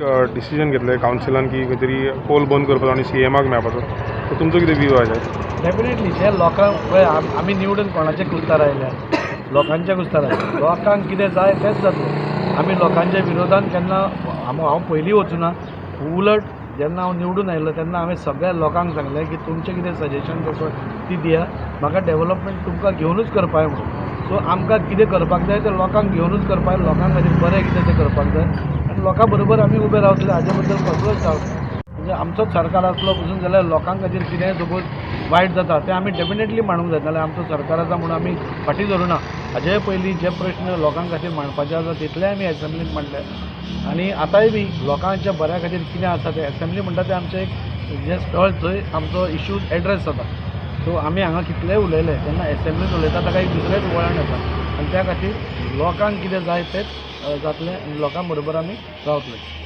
Decision घेतलें कावन्सिलान की खंय तरी पोल बंद करपाचो आनी सीएमाक मेळपाचो, सो तुमचो कितें व्यू आसा? डेफिनेटली, जे लोकांक पळय, आमी निवडून कोणाच्या कुस्तार आयल्या? लोकांच्या कुस्तार आयल्या. लोकांक कितें जाय तेंच जातलें. आमी लोकांच्या विरोधान केन्ना हांव पयलीं वचूना. उलट जेन्ना हांव निवडून आयलो तेन्ना हांवें सगळ्या लोकांक सांगलें की तुमचें कितें सजेशन आसा ती दिया म्हाका, डेवलपमेंट तुमकां घेवनूच करपाक जाय म्हणून. सो आमकां कितें करपाक जाय तें लोकांक घेवनूच करपाक जाय. लोकां खातीर बरें कितें तें करपाक जाय आनी लोकां बरोबर आमी उबे रावतले, हाजे बद्दल कसलोच डावट ना. म्हणजे आमचोच सरकार आसलो पसून जाल्यार लोकां खातीर कितेंय सपोज वायट जाता तें आमी डेफिनेटली मांडूंक जाय. नाल्यार आमचो सरकार आसा म्हणून आमी फाटीं धरुना. हाजे पयलीं जे प्रश्न लोकां खातीर मांडपाचे आसा तितले आमी एसेंब्लीन मांडले आनी आतांय बी लोकांच्या बऱ्या खातीर कितें आसा तें. एसेंब्ली म्हणटा तें आमचें एक जें स्थळ थंय आमचो इश्यूज एड्रेस जाता. सो आमी हांगा कितलेय उलयले तेन्ना एसेंब्लीन उलयता ताका एक दुसरेंच वळण येता आनी त्या खातीर लोकांक कितें जाय तेंच जातलें आनी लोकां बरोबर आमी रावतले.